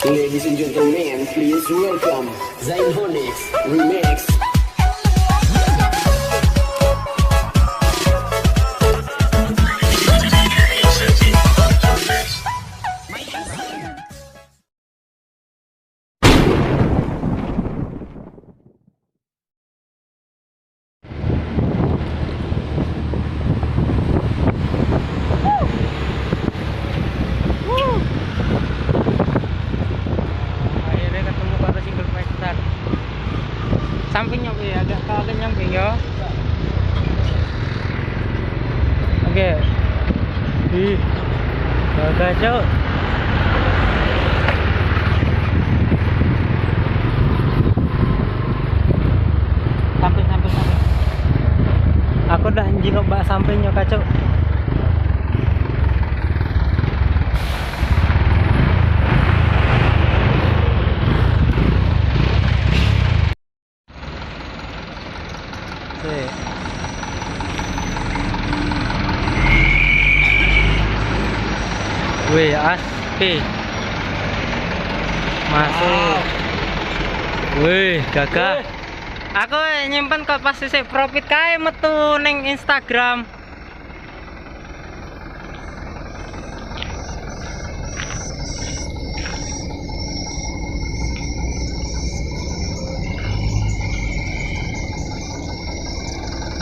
Ladies and gentlemen, please welcome Zain Honix Remix. Akhirnya ketemu karo single fighter. Sampingnya gue agak agak nyamping ya. Oke. Ih. Gagah, Cuk. Samping, samping, samping. Aku udah njilok bak sampingnya, Kak, Cuk. Wih, aspi masuk. Wih, gagah. Aku nyimpen kok pas sisih profit kae metu ning Instagram.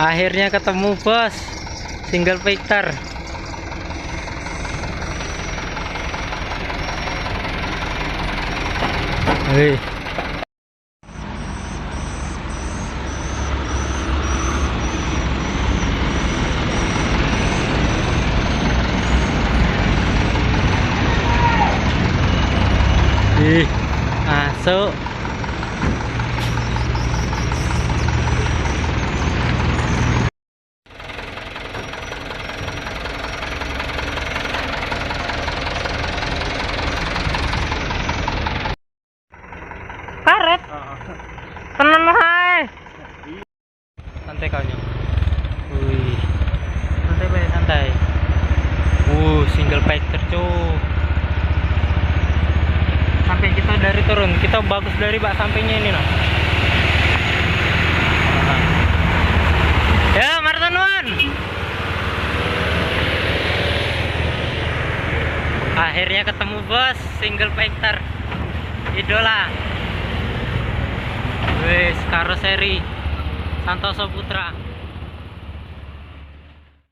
Akhirnya ketemu, bos. Single fighter. Wih. Ih, masuk. Karet. Tenan wae. Santai kau nyong. Wih. Santai bae, santai. Single fighter, cuk. Sampai kita dari turun, kita bagus dari bak sampingnya ini noh. Ya, Martin Wan. Akhirnya ketemu, bos, single fighter. Idola. Wes, karoseri Santoso Putra.